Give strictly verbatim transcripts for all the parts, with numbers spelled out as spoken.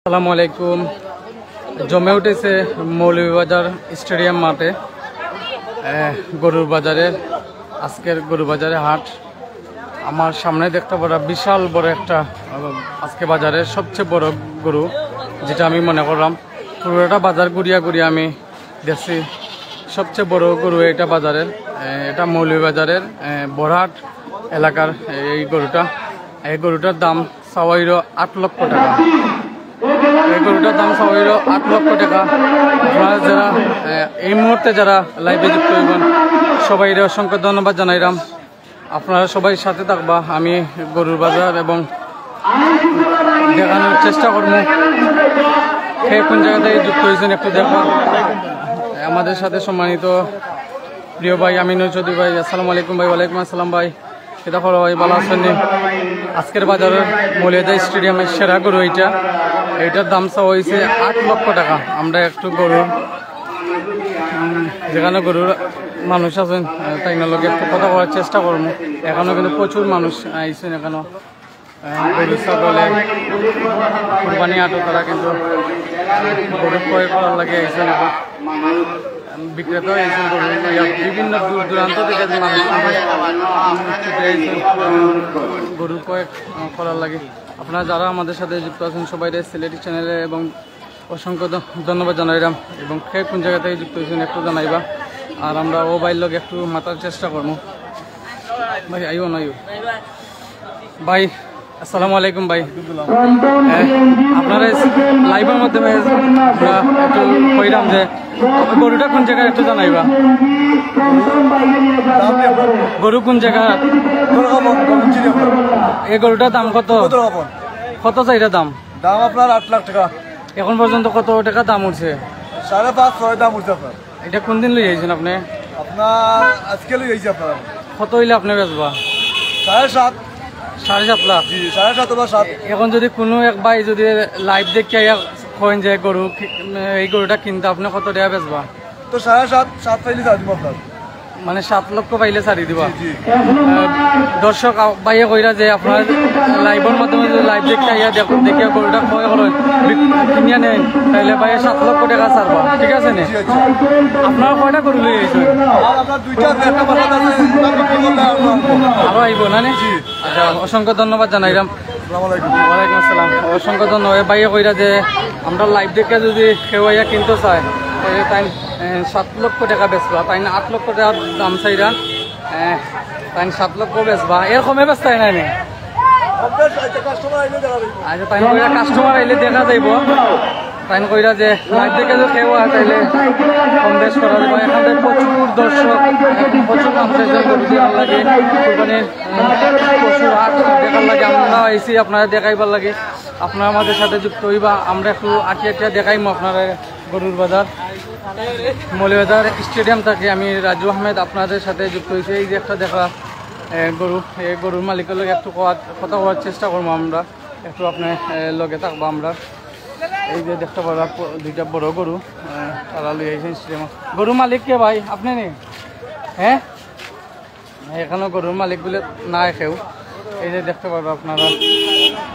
আসসালামু আলাইকুম। জমে উঠেছে মৌলভীবাজার স্টেডিয়াম মাঠে, এ, গরুর বাজারের, আজকের গরু বাজারে হাট। আমার সামনে দেখতে পারা বিশাল বড় একটা, আহ, আজকে বাজারের সবচেয়ে বড় গরু, যেটা আমি মনে করলাম। পুরোটা বাজার ঘুরিয়া ঘুরিয়া আমি দেখছি, সবচেয়ে বড় গরু এটা বাজারের, এ, এটা মৌলভীবাজারের, এ, বড়হাট এলাকার এই গরুটা। এই গরুটার দাম চাওয়া অইলো আট লক্ষ টাকা। এই গরুটার দাম চাওয়া অইলো আট লক্ষ টাকা। আপনারা যারা, এ, এই মুহূর্তে যারা লাইভে যুক্ত হইবেন, সবাইরে অসংখ্য ধন্যবাদ জানাইলাম। আপনারা সবাই সাথে থাকবা, আমি গরুর বাজার এবং দেখানোর চেষ্টা করবো। কে কোন জায়গা থেকে যুক্ত হয়েছেন একটু দেখবা। আমাদের সাথে সম্মানিত প্রিয় ভাই আমিনুল চৌধুরী ভাই, আসসালামু আলাইকুম ভাই। ওয়ালাইকুম আসসালাম ভাই। কিতা খবর ভাই, ভালো আছেন নি? আজকের বাজারের মৌলভীবাজার স্টেডিয়ামের সেরা গরু এইটা। এইটার দাম চাওয়া হয়েছে আট লক্ষ টাকা। আমরা একটু গরুর, উম, যেখানে গরুর মানুষ আছেন, আহ, তাইনর লগে একটু কথা বলার চেষ্টা করবো। এখনো কিন্তু প্রচুর মানুষ আইছেন এখনো, আহ, গরু ছাগলে কুরবানি আটো তারা কিন্তু গরু ক্রয় করার লাগি আইছেন এখন। বিক্রেতা এসে গরু লইয়া বিভিন্ন দূর দূরান্ত থেকে মানুষ কিন্তু ছুটে আইছে গরু ক্রয় করার লাগি। আপনারা যারা আমাদের সাথে যুক্ত আছেন সবাইরে সিলেটি চ্যানেলে এবং অসংখ্য ধ-, ধন্যবাদ জানাইলাম। এবং কে কোন জায়গা থেকে যুক্ত হয়েছেন একটু জানাইবা। আর আমরা ও ভাইর লগে একটু মাতার চেষ্টা করবো। ভাই, আইও না, আইও। ভাই, আসসালামু আলাইকুম ভাই। এ, আপনারা লাইভের মাধ্যমে আমরা একটু কইলাম যে গরুটা কোন জায়গায় একটু জানাইবা। গরু কোন জায়গা? এই গরুটার দাম কত? কত চাইরা দাম? দাম আপনার আট লাখ টাকা। এখন পর্যন্ত কত টাকা দাম উঠছে? সাড়ে পাঁচ, ছয় দাম উঠছে আপনার। এটা কোন দিন লই আইছেন আপনি? আপনার আজকে লই আইছি আপনার। কত হইলে আপনি বেচবা? সাড়ে সাত। সাড়ে সাত লাখ? জি, সাড়ে সাত বা সাত। এখন যদি কোনো এক ভাই যদি লাইভ দেখে আইয়া কইন যে গরু কি-, এই গরুটা কিনতে, আপনি কত টাকা বেচবা? তো সাড়ে সাত, সাত পাইলে ছাড়ি দিব আপনার। মানে সাত লক্ষ পাইলে ছাড়ি দিবা? জি, জি। আহ, দর্শক আ-, ভাইয়ে কইরা যে আপনার লাইভের মাধ্যমে যদি লাইভ দেখে আইয়া দেখ-, দেখে গরুটা ক্রয় করেন, বি-, কিনিয়া নেন, তাইলে ভাইয়ে সাত লক্ষ টাকা ছাড়বা, ঠিক আছে নি? জি, আচ্ছা। আপনারা কয়টা গরু লই আইছেন? আর আপনার দুইটা আছে, একটা বাসাত আছে, ওটা বিক্রি করলে আর আরো আইবো না নি? জি। আচ্ছা, অসংখ্য ধন্যবাদ জানাইলাম। আসসালামু আলাইকুম। ওয়ালাইকুম আসসালাম। অসংখ্য ধন্যবাদ। ভাইয়ে কইরা যে আমরা লাইভ দেখে যদি কেউ আইয়া কিনতে চায়, তাইলে তাই, এ, সাত লক্ষ টাকা বেচবা, তাই না আট লক্ষ টাকার দাম চাইরা, এ, তাই সাত লক্ষ বেচবা, এর কমে বেচতায় না নি? আচ্ছা, তাই কইরা কাস্টমার আইলে দেখা যাইবো। তাই কইরা যে লাইভ দেখে যদি কেউ আয়, তাইলে কম বেশ করা যাবে। এখানে প্রচুর দর্শক, প্রচুর মানুষ আইছেন গরু দেখার লাগি, কুরবানির, উম, পশুর হাট দেখার লাগি আমরা আইছি, আপনারা দেখাইবার লাগি। আপনারা আমাদের সাথে যুক্ত হইবা, আমরা একটু আটিয়া আটিয়া দেখাইমু আপনারা গরুর বাজার। মৌলভীবাজার স্টেডিয়াম থেকে আমি রাজু আহমেদ আপনাদের সাথে যুক্ত হইছি। এই যে একটা দেখা, এ, গরু, এই গরুর মালিকের লগে একটু কথা, কথা কওয়ার চেষ্টা করবো আমরা, একটু আপনার, এ, লগে থাকবো আমরা। এই যে দেখতে পারা প-, দুইটা বড় গরু, এ, তারা লই আইছেন স্টেডিয়ামে। গরু মালিক কে ভাই? আপনি নি? হ্যাঁ, এখানো গরুর মালিক বলে নাই কেউ। এই যে দেখতে পারবেন আপনারা,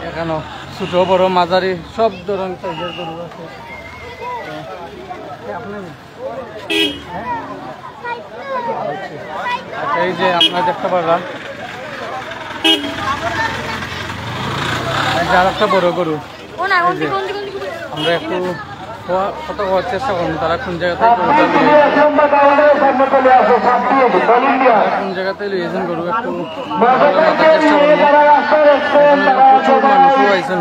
এখানো ছোট বড় মাঝারি সব ধরনের সাইজের গরু আছে। এ, আপনি নি? আচ্ছা, এই যে আপনারা দেখতে পারবেন, এই যে আর একটা বড় গরু। এই যে আমরা একটু ক-, কথা কওয়ার চেষ্টা করবো, তারা কোন জায়গা থেকে গরুটা নিয়ে এসেছেন। তারা কোন জায়গা থেকে নিয়ে এসেছেন গরু, একটু মাতার চেষ্টা করবো। এখানে প্রচুর মানুষও আইছেন।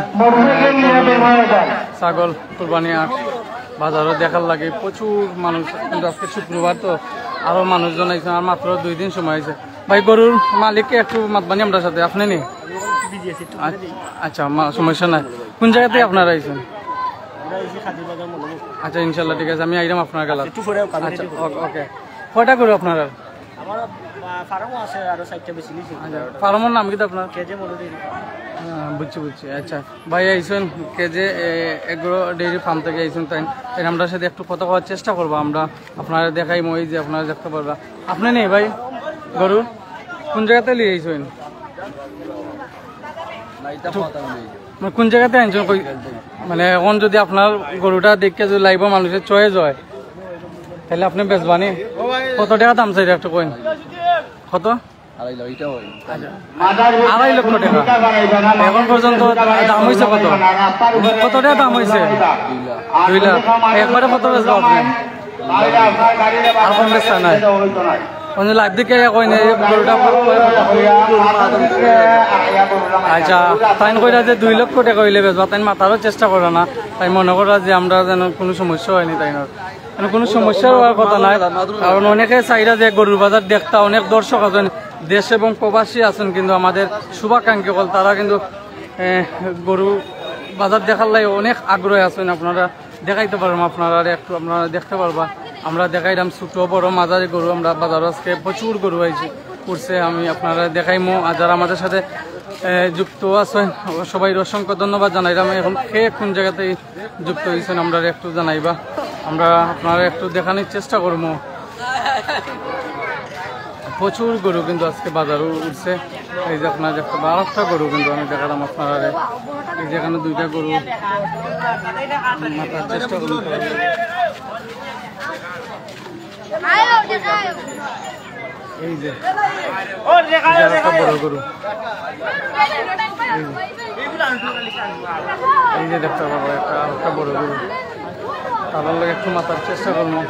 ছাগল কুরবানি আর বাজারও দেখার লাগি প্রচুর মানুষ, কিন্তু আজকে শুক্রবার তো আরো মানুষজন আইছেন, আর মাত্র দুই দিন সময় আছে। ভাই, গরুর মালিককে একটু মাতবানি আমরার সাথে, আপনি নি? আচ্ছা, আচ্ছা, মা-, সমস্যা নাই। কোন জায়গা থেকে আপনারা আইছেন? আচ্ছা, ইনশাল্লাহ, ঠিক আছে, আমি আইলাম আপনার গেলাত। একটু পরে ওখানে আচ্ছা, রেডি করবো। ও-, ওকে। কয়টা গরু আপনার? আমার, আহ, ফার্মও আছে, আরো চারটা বেশি নিয়েছি। আচ্ছা, ফার্মর নাম কি আপনার? কেজে মনে নেই। হ্যাঁ, বুঝছি, বুঝছি। আচ্ছা, ভাই আইছেন কেজে, এ, এগ্রো ডেইরি ফার্ম থেকে আইছেন, তাই, তাই আমরার সাথে একটু কথা কওয়ার চেষ্টা করবো আমরা। আপনারা দেখাই মই যে আপনারা দেখতে পারবা। আপনি নি ভাই গরু? কোন জায়গাতে লিয়ে আইছেন? না, এটা একটু কথা নেই। কোন জাগাতে আনছইন? কই, মানে, এখন যদি আপনার গরুটা দেখে যদি লাইভো মানুষের চয়েস হয়, তাহলে আপনে বেচবা নি? কত টেকা দাম চাইরা একটু কইন। কত? আড়াই লক্ষ, ইটা হয়। আড়াই লক্ষ টেকা। এখন পর্যন্ত দাম অইছে কত? কত টেকা দাম অইছে? দুই লাখ। একবারে কত বেচবা আপনে? আর কম বেচতা নায়? মানে লাইভ দেখে কইন, এই গরুটা কত? আচ্ছা, তাইন কইরা যে দুই লক্ষ টেকা অইলে বেচবা, তাইন মাতারও চেষ্টা কররা না। তাইন মনে কররা যে আমরা যেন কুনু সমস্যা অয়নি তাইনর। মানে কুনু সমস্যা অওয়ার কথা নায়, কারণ অনেকে চাইরা যে গরুর বাজার দেখতা, অনেক দর্শক আছইন, দেশ এবং প্রবাসী আছইন, কিন্তু আমাদের শুভাকাঙ্ক্ষী অকল তারা কিন্তু, এ, গরু বাজার দেখার লাগি অনেক আগ্রহী আছইন। আপনারা দেখাইতে পারমু, আপনারা একটু আপনারা দেখতে পারবা। আমরা দেখাইলাম ছোট বড় মাঝারি গরু, আমরা বাজারো আজকে প্রচুর গরু আইছে, উঠছে, আমি আপনারা দেখাইমু। আর যারা আমাদের সাথে, এ, যুক্ত আছইন, সবাইরে অসংখ্য ধন্যবাদ জানাইলাম। এখন কে কোন জাগাতে যুক্ত অইছইন, আমরারে একটু জানাইবা, আমরা আপনারারে একটু দেখানির চেষ্টা করমু। প্রচুর গরু কিন্তু আজকে বাজারো উঠছে। এই যে আপনারা দেখতে পারবা, আরেকটা গরু কিন্তু আমি দেখাইলাম আপনারারে। এই যে এখানো দুইটা গরু মাতার চেষ্টা করমু। এই যে, এই যে একটা বড় গরু। এই যে, এই যে দেখতে পারবা একটা, একটা বড় গরু। তারার লগে একটু মাতার চেষ্টা করমু।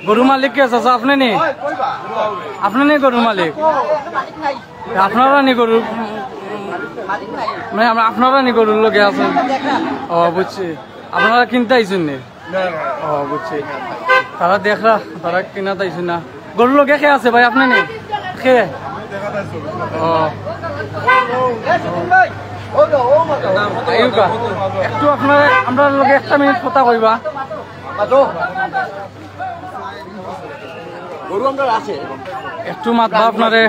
গরু মালিক কে, চাচা, আপনে নি? আপনে নি গরু মালিক? আপনারা নি গরু, মানে, আমরা, আপনারা নি গরুর লগে আছইন? ও, বুঝছি। আপনারা কিনতে আইছইন নি? ও, বুঝছি। তারা দেখরা, তারা কিনাত আইছইন না। গরুর লগে কে আছে ভাই, আপনে নি? কে? ও। আইউক্কা। একটু আপনারা, আমরার লগে একটা মিনিট কথা কইবা। গরু আমরার আছে। একটু মাতবা আপনারে।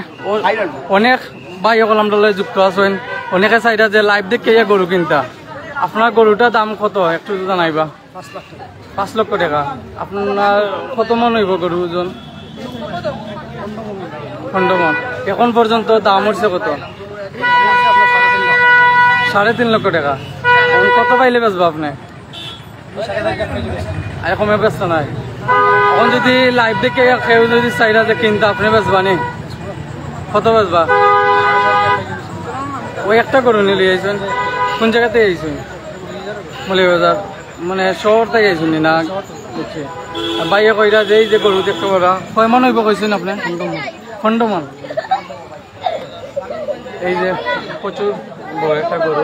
অনেক ভাই অকল আমরার লগে যুক্ত আছইন। অনেকে চাইরা যে লাইভ দেখে ইয়া গরু কিনতা। আপনার গরুটার দাম কত? একটু জানাইবা। পাঁচ লক্ষ টেকা। আপনার কত মন অইবো গরু ওজন? পনেরো মন। এখন পর্যন্ত দাম উঠছে কত? সাড়ে তিন লক্ষ টেকা। এখন কত পাইলে বেচবা আপনে? আর কমে বেচতা নায়। এখন যদি লাইভ দেখে কেউ যদি চাইরা যে কিনতা, আপনে বেচবা নি? কত বেচবা? ওই একটা গরু নিয়ে আইছইন। কোন জাগাতে আইছইন? মৌলভীবাজার। মানে শহর থাকি আইছইন নি না? বুঝছি। আর ভাইয়ে কইরা যে এই যে গরু দেখতে পারা, কয় মন অইবো কইছইন আপনে? পনেরো মন। এই যে প্রচুর বড় একটা গরু,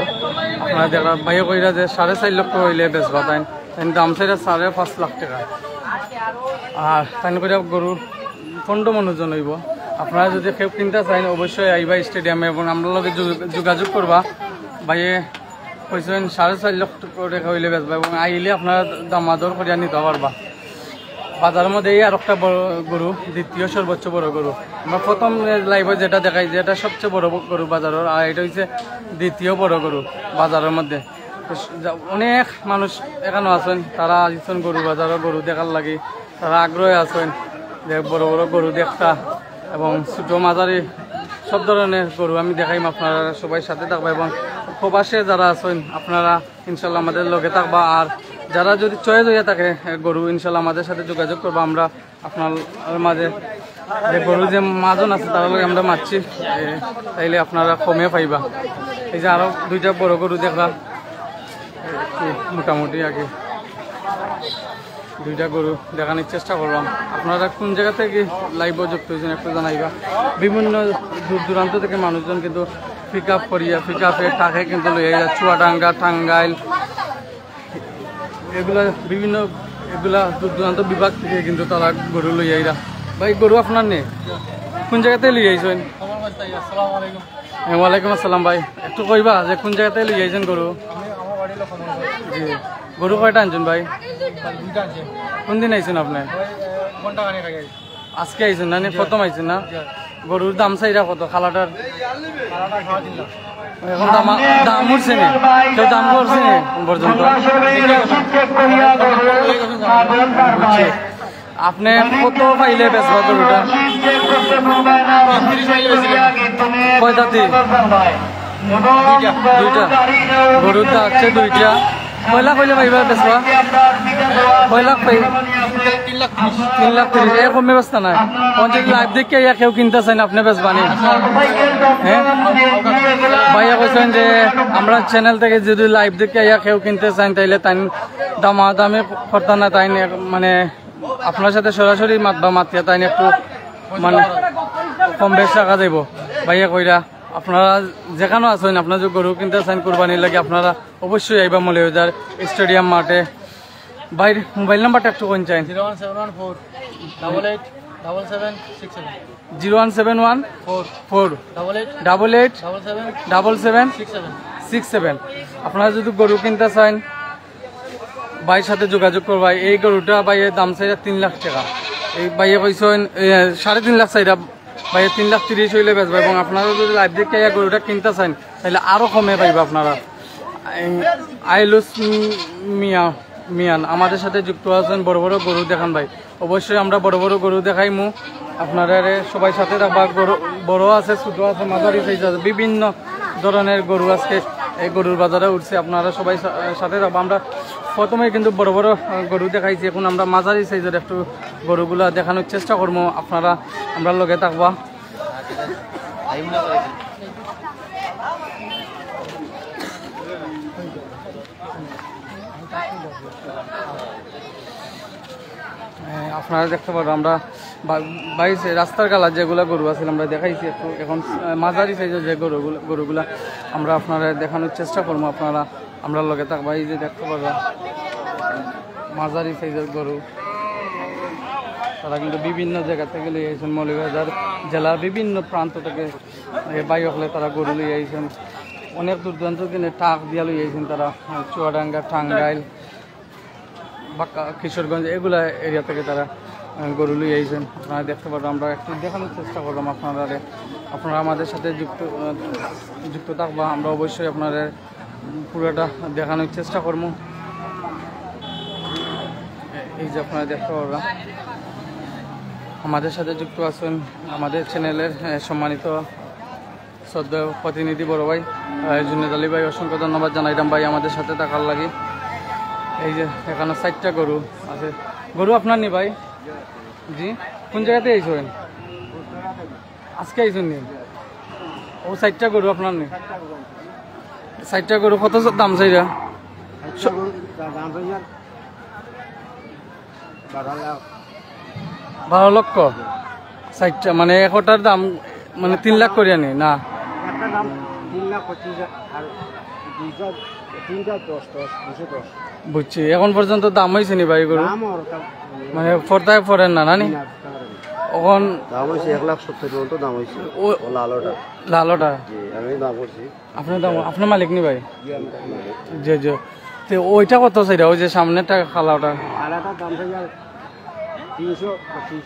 আপনারা দেখরা, ভাইয়ে কইরা যে সাড়ে চার লক্ষ অইলে বেচবা তাইন, তাইন দাম চাইরা সাড়ে পাঁচ লাখ টেকা। আর তাইন কইরা গরু পনেরো মন ওজন অইবো। আপনারা যদি কেউ কিনতা চাইন, অবশ্যই আইবা স্টেডিয়ামে এবং আমরার লগে যোগ-, যোগাযোগ করবা। ভাইয়ে কইছইন সাড়ে চার লক্ষ টেকা অইলে বেচবা এবং আইলে আপনারা দামাদর করিয়া নিতা পারবা। বাজারর মধ্যে এই আরোকটা বড় গরু, দ্বিতীয় সর্বোচ্চ বড় গরু। আমরা প্রথম লাইভো যেটা দেখাই যে এটা সবচেয়ে বড় গরু বাজারর, আর এটা অইছে দ্বিতীয় বড় গরু বাজারর মধ্যে। তো যা-, অনেক মানুষ এখানো আছইন, তারা আইছইন গরু বাজারো গরু দেখার লাগি, তারা আগ্রহে আছইন যে বড় বড় গরু দেখতা এবং ছোট মাঝারি সব ধরনের গরু আমি দেখাইমু। আপনারা সবাই সাথে থাকবা এবং প্রবাসে যারা আছইন আপনারা ইনশাল্লাহ আমাদের লগে থাকবা। আর যারা যদি চয়েস অইয়া থাকে, এ, গরু, ইনশাল্লাহ আমাদের সাথে যোগাযোগ করবা। আমরা আপনার মাঝে যে গরু যে মাজন আছে তারার লগে আমরা মাতছি, এ, তাইলে আপনারা কমে পাইবা। এই যে আরো দুইটা বড় গরু দেখলাম, একটু মোটামুটি আগে দুইটা গরু দেখানির চেষ্টা করলাম। আপনারা কোন জাগা থাকি লাইভো যুক্ত অইছইন একটু জানাইবা। বিভিন্ন দূর দূরান্ত থাকি মানুষজন কিন্তু পিক আপ করিয়া, পিক আপে ট্রাকে কিন্তু লইয়া যায়, চুয়াডাঙ্গা, টাঙ্গাইল, এগুলা বিভিন্ন, এগুলা দূর দূরান্ত বিভাগ থাকি কিন্তু তারা গরু লইয়া আইরা। ভাই, গরু আপনার নি? কোন জাগা থাকি লইয়া আইছইন? আমার বাড়ি থাকি। আসসালামু আলাইকুম। হ্যাঁ, ওয়ালাইকুম আসসালাম ভাই। একটু কইবা যে কোন জাগা থাকি লইয়া আইছইন গরু? আমি, আমার বাড়ি হলো কমলগঞ্জ। জি। গরু কয়টা আনছইন ভাই? কাল দুইটা আনছি। কোন দিন আইছইন আপনে? ওই, এ, ঘন্টা খানেক আগে আইছি। আজকে আইছইন না নি? জি। প্রথম আইছইন না? জি। গরুর দাম চাইরা কত কালাটার? কালাটার সাড়ে তিন লাখ। এখন দাম, দাম উঠছে নি? কেউ দাম করছে নি এখন পর্যন্ত? বুঝছি। আপনে কত পাইলে বেচবা গরুটা? পঁয়ত্রিশ পাইলে বেচবো। কয় দাঁতি? দুইটা, দুইটা। গরুর দাম আছে দুইটা। কয় লাখ অইলে পাইবা বেচবা? কয় লাখ পাই? তিন লাখ তিরিশ। এর কমে বেচতা নায়। অখন যদি live দেখিয়া আইয়া কেউ কিনতা চাইন, আপনে বেচবা নি? হ্যাঁ? ভাইয়ে কইছইন যে আমরা channel থাকি যদি live দেখিয়া আইয়া কেউ কিনতা চাইন, তাইলে তাইন দামাদামি করতা না, তাইন এক-, মানে আপনার সাথে সরাসরি মাতবা, মাতিয়া তাইন একটু মানে কম বেশ রাখা যাইবো। ভাইয়ে কইরা আপনারা যেখানো আছইন, আপনারা যদি গরু কিনতা চাইন কুরবানির লাগি, আপনারা অবশ্যই আইবা মৌলভীবাজার stadium মাঠে। ভাইর mobile numberটা একটু কইন চাইন। Zero one seven one four double eight double seven six seven। Zero one seven one four four double eight double eight double seven double seven six seven। Six seven। আপনারা যদি গরু কিনতা চাইন, ভাইর সাথে যোগাযোগ করবা। এই গরুটা ভাইয়ে দাম চাইরা তিন লাখ টেকা। এই ভাইয়ে কইছইন, এ, সাড়ে তিন লাখ চাইরা, ভাইয়ে তিন লাখ তিরিশ অইলে বেচবা। এবং আপনারা যদি live দেখিয়া আইয়া গরুটা কিনতা চাইন, তাইলে আরো কমে পাইবা আপনারা। এই আইলুস মিয়া, মিয়ান আমাদের সাথে যুক্ত আছইন, বড় বড় গরু দেখান ভাই। অবশ্যই আমরা বড় বড় গরু দেখাইমু। আপনারা সবাই সাথে থাকবা। গরু বড় আছে, ছোট আছে, মাঝারি size আছে, বিভিন্ন ধরনের গরু আজকে এই গরুর বাজারে উঠছে। আপনারা সবাই সা-, সাথে থাকবা। আমরা প্রথমে কিন্তু বড় বড়, আহ, গরু দেখাইছি, এখন আমরা মাঝারি sizeর একটু গরুগুলা দেখানোর চেষ্টা করমু। আপনারা আমরার লগে থাকবা। এ, আপনারা দেখতে পারবেন, আমরা বা-, বাইরে রাস্তার কালা যেগুলা গরু আছিল, আমরা দেখাইছি একটু। এখন, আহ, মাঝারি sizeর যে গরুগুলা, গরুগুলা আমরা আপনারা দেখানোর চেষ্টা করবো। আপনারা আমরার লগে থাকবা। এই যে দেখতে পারবেন, মাঝারি sizeর গরু, তারা কিন্তু বিভিন্ন জায়গা থেকে লই আইছেন, মৌলভীবাজার জেলার বিভিন্ন প্রান্ত থেকে। এ, ভাই হকলে তারা গরু লই আইছেন, অনেক দূর দূরান্ত থেকে ট্রাক দিয়া লই আইছেন তারা, আহ, চুয়াডাঙ্গা, টাঙ্গাইল, বাক্কা, কিশোরগঞ্জ, এগুলা area থেকে তারা, আহ, গরু লই আইছেন। আপনারা দেখতে পারবেন, আমরা একটু দেখানোর চেষ্টা করলাম আপনারা, আপনারা আমাদের সাথে যুক্ত, আহ, যুক্ত থাকবা। আমরা অবশ্যই আপনাদের পুরোটা দেখানোর চেষ্টা করবো। এই যে আপনারা দেখতে পারবেন, আমাদের সাথে যুক্ত আছেন আমাদের channelর, আহ, সম্মানিত শ্রদ্ধেয় প্রতিনিধি বড় ভাই, আহ, জুনেদ আলী ভাই, অসংখ্য ধন্যবাদ জানাইলাম ভাই আমাদের সাথে থাকার লাগি। এই যে এখানো চাইরটা গরু আছে। গরু আপনার নি ভাই? জি। কোন জায়গাতে আইছইন? আজকে আইছইন নি? ও চাইরটা গরু আপনার নি? চাইরটা গরু কত দাম চাইরা? বারো লক্ষ? চাইরটা, মানে, একটার দাম, মানে, তিন লাখ করিয়া নি না? একটা দাম তিন লাখ পঁচিশ, আর দুইটা, তিনটা দশ, দশ, দুইশো দশ। বুঝছি, এখন পর্যন্ত দাম অইছে নি ভাই গরু? দাম ওর তা মানে, পড়তায় পড়ের না, না নি? না, পড়তায় পড়ের না। এখন দাম অইছে এক লাখ সত্তর পর্যন্ত দাম অইছে। ও, ও লালটা। লালটা? জি, আমি দাম করছি। আপনার দাম, আপনার মালিক নি ভাই? জি, আমি তার মালিক। জি, জি। তে ওইটা কত চাইরা? ওই যে সামনেরটা কালাটা? কালাটার দাম চাইরা তিনশো পঁচিশ।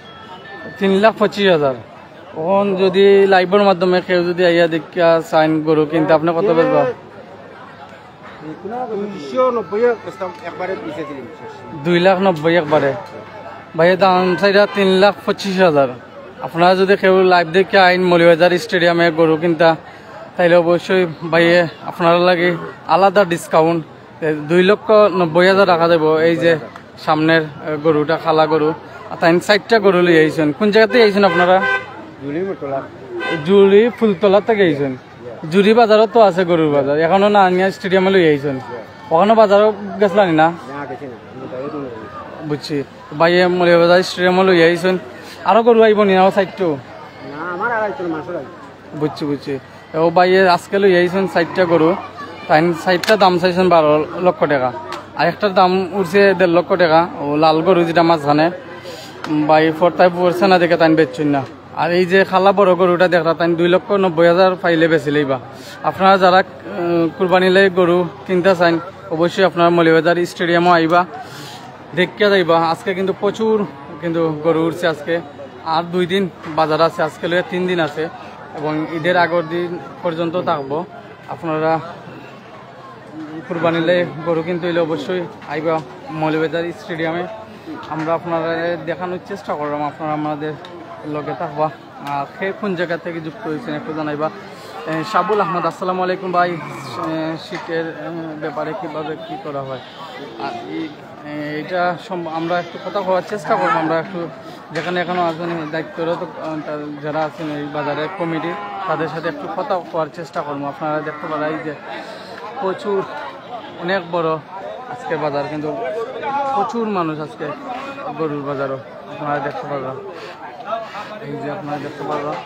তিন লাখ পঁচিশ হাজার। এখন যদি liveর মাধ্যমে কেউ যদি আইয়া দেখিয়া চাইন গরু কিনতে, আপনি কত বেচবা? দুইশো নব্বই একবারে বেচে দিলাম। দুই লাখ নব্বই একবারে। ভাইয়ে দাম চাইরা তিন লাখ পঁচিশ হাজার। আপনারা যদি কেউ live দেখিয়া আইন মৌলভীবাজার stadiumএ গরু কিনতা, তাইলে অবশ্যই ভাইয়ে আপনারা লাগি আলাদা discount। এ, দুই লক্ষ নব্বই হাজার রাখা যাইব। এই যে সামনের, এ, গরুটা, কালা গরু। আর তাইন চাইরটা গরু লই আইছেন। কোন জায়গাতে আইছেন আপনারা? জুড়ি ফুলতলা। জুড়ি ফুলতলা থেকে আইছেন। জুড়ি বাজারও তো আছে গরুর বাজার, এখনো না আনিয়া stadiumএ লই আইছেন। ওখানো বাজারও গেছলা নি না? না, গেছি না। আমি বাইরে তো নেই। বুঝছি। ভাইয়ে মৌলভীবাজার stadiumএ লই আইছেন। আরো গরু আইব নি? আরো চাইরটা? না, আমার আর আইতো না, মাসুর আইব। বুঝছি, বুঝছি। ও ভাইয়ে আজকে লই আইছেন চাইরটা গরু, তাইন চাইরটা দাম চাইছেন বারো লক্ষ টাকা, আর একটার দাম উঠছে দেড় লক্ষ টাকা। ও লাল গরু যেটা মাঝখানে, ভাই পড়তায় পড়ছে না দেখে তাইন বেচছেন না। আর এই যে কালা বড় গরুটা দেখরা, তাইন দুই লক্ষ নব্বই হাজার পাইলে বেচিলাইবা। আপনারা যারা, আহ, কুরবানির লাগি গরু কিনতে চাইন, অবশ্যই আপনারা মৌলভীবাজার stadiumও আইবা, দেখিয়া যাইবা। আজকে কিন্তু প্রচুর কিন্তু গরু উঠছে আজকে, আর দুই দিন বাজার আছে, আজকে লইয়া তিন দিন আছে এবং ঈদের আগর দিন পর্যন্ত থাকবো। আপনারা কুরবানির লাগি গরু কিনতে অইলে অবশ্যই আইবা মৌলভীবাজার stadiumএ। আমরা আপনারা দেখানোর চেষ্টা করলাম, আপনারা আমাদের লগে থাকবা। আর কে কোন জায়গা থেকে যুক্ত হয়েছেন একটু জানাইবা। এ, শাবুল আহমদ, আসসালামু আলাইকুম ভাই। এ, শীতের, এ, ব্যাপারে কিভাবে কি করা হয়? আর এই, এ, এটা সম-, আমরা একটু কথা বলার চেষ্টা করবো। আমরা একটু যেখানে এখনো আছেন, এই দায়িত্বরত, আহ, তার যারা আছেন এই বাজারের কমিটি, তাদের সাথে একটু কথা কওয়ার চেষ্টা করবো। আপনারা দেখতে পারেন এই যে প্রচুর, অনেক বড় আজকে বাজার, কিন্তু প্রচুর মানুষ আজকে গরুর বাজারও। আপনারা দেখতে পারবেন, এই যে আপনারা দেখতে পারবেন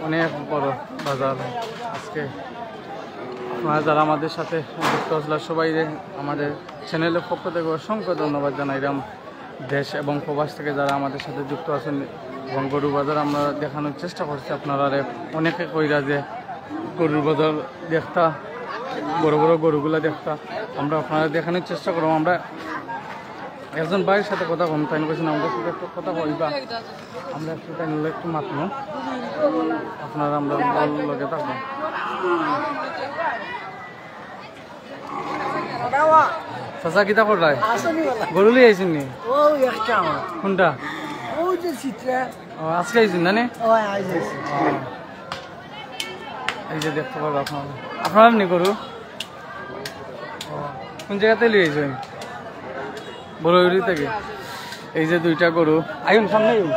অনেক বড় বাজার আজকে। আপনারা যারা আমাদের সাথে যুক্ত আসলে সবাই আমাদের চ্যানেলের পক্ষ থেকে অসংখ্য ধন্যবাদ জানাইলাম। দেশ এবং প্রবাস থেকে যারা আমাদের সাথে যুক্ত আছেন এবং গরু বাজার আমরা দেখানোর চেষ্টা করছি, আপনারা অনেকে কইরা যে গরুর বাজার দেখতা, বড় বড় গরুগুলা দেখতা, আমরা আপনারা দেখানোর চেষ্টা করবো। আমরা একজন ভাইয়ের সাথে কথা কম, তাই কইছেন আমরা সাথে একটু কথা কইবা, আমরা একটু তাই নিলে একটু মাতমু, আপনারা আমরা লগে থাকবেন। চাচা, কিতা কররায়? আসেনি বালা। গরু লই আইছইন নি? ও, একটা আমার। কোনটা? ওই যে চিত্রা। ও, আজকে আইছইন না নি? ও, আইজ আইছি। ও। এই যে দেখতে পারবো আপনারা। আপনারা নি গরু? ও, কোন জায়গাতে লই আইছইন? বড় গরু থেকে। এই যে দুইটা গরু, আইন সামনে আইন।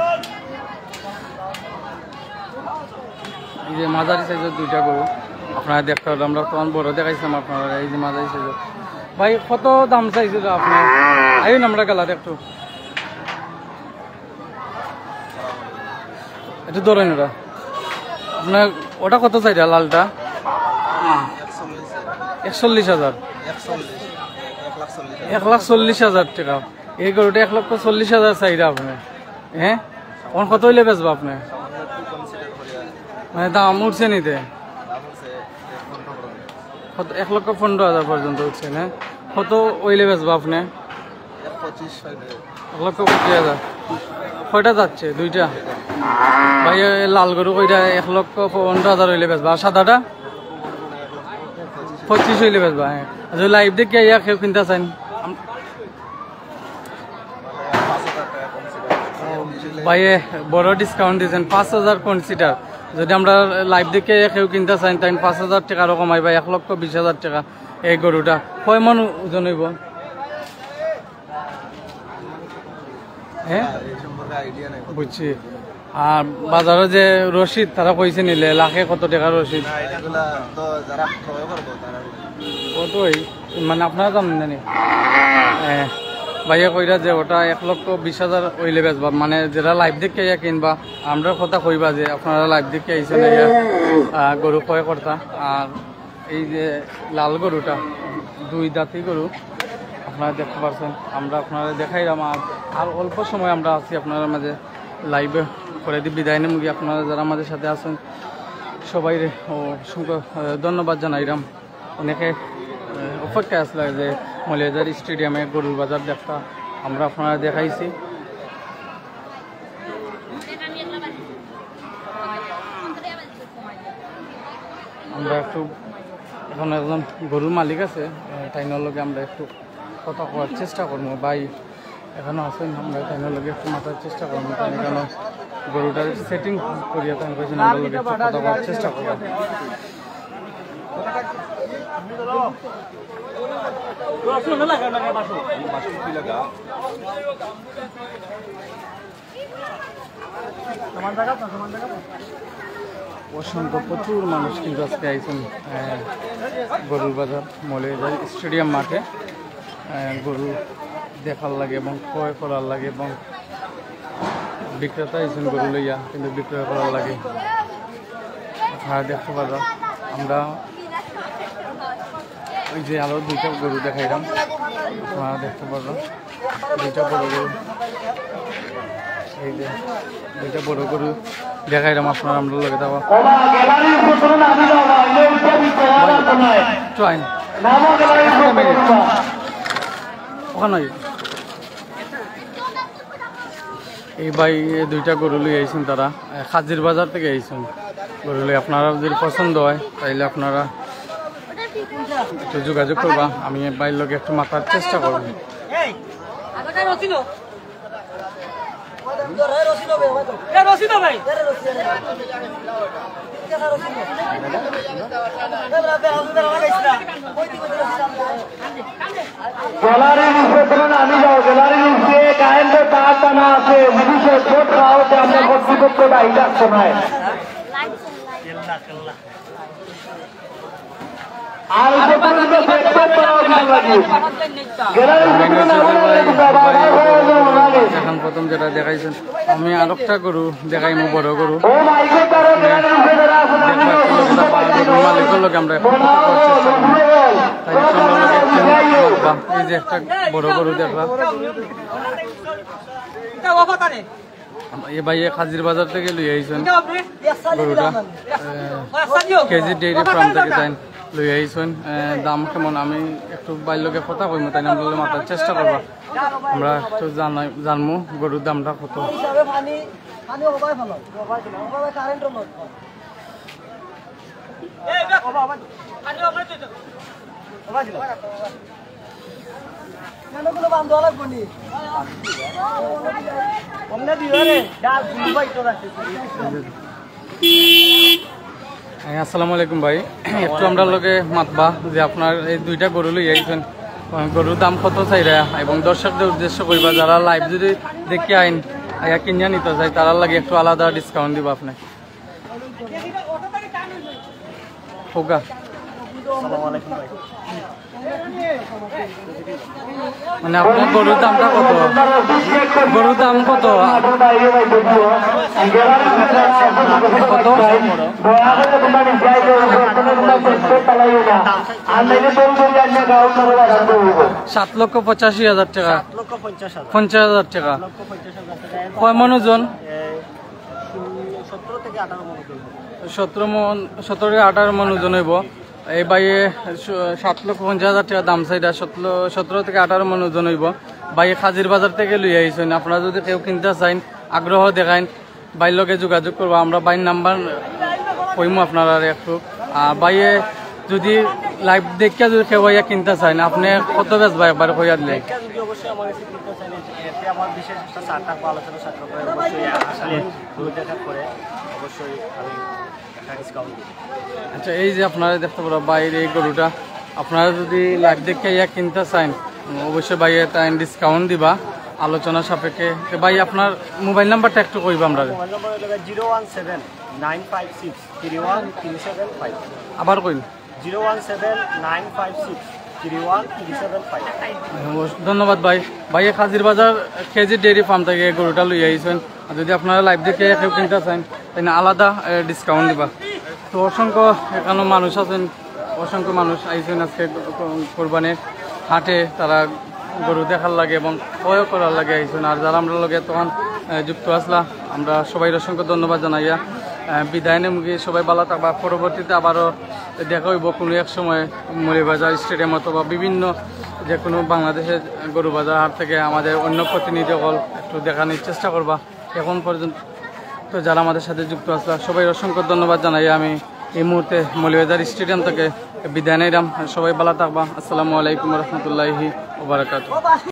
এই যে মাঝারি সাইজের দুইটা গরু আপনারা দেখতে পারবেন, আমরা তখন বড় দেখাইছিলাম আপনারা। এই যে মাঝারি সাইজের ভাই, কত দাম চাইছিল আপনার? আইন আমরা গেলার একটু, একটু ধরেন ওটা। আপনার ওটা কত চাইরা লালটা? একচল্লিশ হাজার। এক লাখ চল্লিশ হাজার টাকা। এই গরুটা এক লক্ষ চল্লিশ হাজার চাইরা আপনি, হ্যাঁ? এখন কত হইলে বেচবা আপনি? মানে দাম উঠছে নিতে? কত, এক লক্ষ পনেরো হাজার পর্যন্ত উঠছে না? কত হইলে বেচবা আপনি? এক লক্ষ পঁচিশ হাজার। কয়টা যাচ্ছে? দুইটা। ভাই, এই লাল গরু কইটা এক লক্ষ পনেরো হাজার হইলে বেচবা, আর সাদাটা? পঁচিশ হইলে বেচবা, হ্যাঁ। আচ্ছা, লাইভ দেখে আইয়া কেউ কিনতে চাইন? আম-, ভাইয়ে বড় ডিসকাউন্ট দিয়েছেন, পাঁচ হাজার কনসিডার। যদি আমরা লাইভ দেখে কেউ কিনতে চাইন, তাই পাঁচ হাজার টাকা আরো কমাইবা, এক লক্ষ বিশ হাজার টাকা এই গরুটা। কয় মন ওজন হইব? হ্যাঁ, বুঝছি। আর বাজারো যে রশিদ, তারা কইছে নিলে লাখে কত টাকা রশিদ? কতই? মানে আপনারা জানেন না নি? হ্যাঁ, ভাইয়া কইরা যে ওটা এক লক্ষ বিশ হাজার হইলে বেচবা, মানে যেটা লাইভ দেখে আইয়া কিনবা, আমরা কথা কইবা যে আপনারা লাইভ দেখে আইছেন, আইয়া, আহ, গরু ক্রয় করতা। আর এই যে লাল গরুটা, দুই দাঁতি গরু, আপনারা দেখতে পাচ্ছেন, আমরা আপনারা দেখাইলাম। আর, আর অল্প সময় আমরা আছি আপনারা মাঝে, লাইভে করে দি বিদায় নেমুগি। আপনারা যারা আমাদের সাথে আছেন সবাইরে অসংখ্য, আহ, ধন্যবাদ জানাইলাম। অনেকে, আহ, অপেক্ষায় আসলে যে মৌলভীবাজার স্টেডিয়ামে গরুর বাজার দেখতা আমরা আপনারা দেখাইছি। আমরা একটু, এখন একজন গরুর মালিক আছে, আহ, তাইনর লগে আমরা একটু কথা কওয়ার চেষ্টা করবো। ভাই এখানো আছেন, আমরা তাইনর লগে একটু মাতার চেষ্টা করবো। তাইন এখানো গরুটার সেটিং করিয়া তাইন কইছেন, আমরা লগে একটু কথা কওয়ার চেষ্টা করবো। অসংখ্য প্রচুর মানুষ কিন্তু আজকে আইছেন, আহ, গরুর বাজার মৌলভীবাজার স্টেডিয়াম মাঠে, আহ, গরু দেখার লাগে এবং ক্রয় করার লাগে এবং বিক্রেতা আইছেন গরু লইয়া, কিন্তু বিক্রয় করার লাগে। আপনারা দেখতে পারবেন, আমরা ওই যে আরো দুইটা গরু দেখাইলাম, আপনারা দেখতে পারবেন। দুইটা বড় গরু, এই যে দুইটা বড় গরু দেখাইলাম আপনারা, আমরা লগে থাকো। একটু আইন। একটা মিনিট। ওখানে এই ভাই, এই দুইটা গরু লই আইছেন তারা, এ, কাজির বাজার থেকে আইছেন গরু লই। আপনারা যদি পছন্দ হয়, তাইলে আপনারা একটু যোগাযোগ করবা। আমি এই ভাইর লগে একটু মাতার চেষ্টা করবো। এ রশিদ ভাই। গ্যালারির উপরে তোমরা নামি যাও, গ্যালারির উপরে কারেন্টের তার টানা আছে, যদি শর্ট খাওয়া হচ্ছে আমরা কর্তৃপক্ষ দায়ী রাখতে নয়। আর উপরে তোমরা দেখতে পাও না লাগে। গ্যালারির উপরে নামি যাও, বাবা, বাবা, বাবা, বাবা। এখন প্রথম যেটা দেখাইছেন, আমি আরেকটা গরু দেখাইমু, বড় গরু। ও মাইকে তারা গ্যালারির উপরে যারা আছেন, নামি যাও। মালিকর লগে আমরা একটু কথা করার চেষ্টা করবো। তাই আমরা লগে একটু দেখবা। এই যে একটা বড় গরু দেখলাম। এই ভাই, এই কাজির বাজার থেকে লই আইছেন গরুটা। কেজি ডেইরি ফার্ম থেকে তাই লই আইছেন। আহ, দাম কেমন, আমি একটু ভাইর লগে কথা কইমু, তাই আমরা মাতার চেষ্টা করবা। আমরা একটু জানাই, জানমু গরুর দামটা কত। হিসাবে পানি, পানি হবাই ভালো, হবাই ভালো, হবাই কারেন্টও নষ্ট। কেন কোনো বান্ধব লাগবো নি? এই, আসসালামু আলাইকুম ভাই, একটু আমরা লগে মাতবা যে আপনার এই দুইটা গরু লই আইছেন, গরুর দাম কত চাইরা এবং দর্শকদের উদ্দেশ্য কইবা, যারা লাইভ যদি দেখি আইন, আইয়া কিনিয়া নিতে চাই, তারার লাগি একটু আলাদা ডিসকাউন্ট দিবা আপনি। হোগা। আসসালামু আলাইকুম ভাই। মানে আপনার গরুর দামটা কত? গরুর দাম কত? কত? সাত লক্ষ পঁচাশি হাজার টাকা। লক্ষ পঞ্চাশ হাজার। পঞ্চাশ হাজার টাকা। লক্ষ পঞ্চাশ হাজার টাকা। কয় মন ওজন? সতেরো থেকে আঠারো মন ওজন। সতেরো মন, সতেরো থেকে আঠারো মন ওজন হইব। এই ভাইয়ে সাত লক্ষ পঞ্চাশ হাজার টাকা দাম চাইরা, সতেরো সতেরো থেকে আঠারো মন ওজন হইব। ভাইয়ে কাজির বাজার থেকে লই আইছেন। আপনারা যদি কেউ কিনতে চাইন, আগ্রহ দেখাইন, ভাইর লগে যোগাযোগ করবা। আমরা ভাইর নাম্বার কইমু আপনারা একটু। আর ভাইয়ে যদি লাইভ দেখিয়া যদি কেউ আইয়া কিনতে চাইন, আপনি কত বেচবা একবার কইয়া দিলে? যদি অবশ্যই আমার কাছে কিনতে চাইলে এতে আমার বিশেষ একটা ছাড় থাকবে, আলোচনা ছাড় থাকবে, অবশ্যই আসলে গরু দেখার পরে অবশ্যই আমি একটা ডিসকাউন্ট দিব। আচ্ছা, এই যে আপনারা দেখতে পারো বাইরে এই গরুটা, আপনারা যদি লাইভ দেখে ইয়া কিনতে চাইন, অবশ্যই ভাইয়ে তাই ডিসকাউন্ট দিবা আলোচনা সাপেক্ষে। তো ভাই, আপনার মোবাইল নাম্বারটা একটু কইবা আমরা। মোবাইল নম্বর হলো zero one seven nine five six three one three seven five. আবার কইন। Zero one seven nine five six three one three seven five. ধন্যবাদ ভাই। ভাইয়ে কাজির বাজার কেজি ডেইরি ফার্ম থেকে গরুটা লই আইছেন। আর যদি আপনারা লাইভ দেখে কেউ কিনতে চান, তাই না আলাদা ডিসকাউন্ট দিবা। তো অসংখ্য এখানে মানুষ আছেন, অসংখ্য মানুষ আইছেন আজকে কোরবানির হাটে। তারা গরু দেখার লাগে এবং ক্রয় করার লাগে আইছেন। আর যারা আমরা লগে তখন আহ, যুক্ত আসলা, আমরা সবাই অসংখ্য ধন্যবাদ জানাইয়া আহ, বিদায় নেমুগি। সবাই ভালো থাকবা। পরবর্তীতে আবারও দেখা হইব কোনো এক সময় মৌলভীবাজার স্টেডিয়াম অথবা বিভিন্ন যে কোনো বাংলাদেশের গরু বাজার হাট থেকে আমাদের অন্য প্রতিনিধি হল একটু দেখানোর চেষ্টা করবা। এখন পর্যন্ত তো যারা আমাদের সাথে যুক্ত আসলা, সবাই অসংখ্য ধন্যবাদ জানাই। আমি এই মুহূর্তে মৌলভীবাজার স্টেডিয়াম থেকে বিদায় নিলাম। সবাই ভালো থাকবা। আসসালামু আলাইকুম রহমতুল্লাহি ওবরাকাতুহ।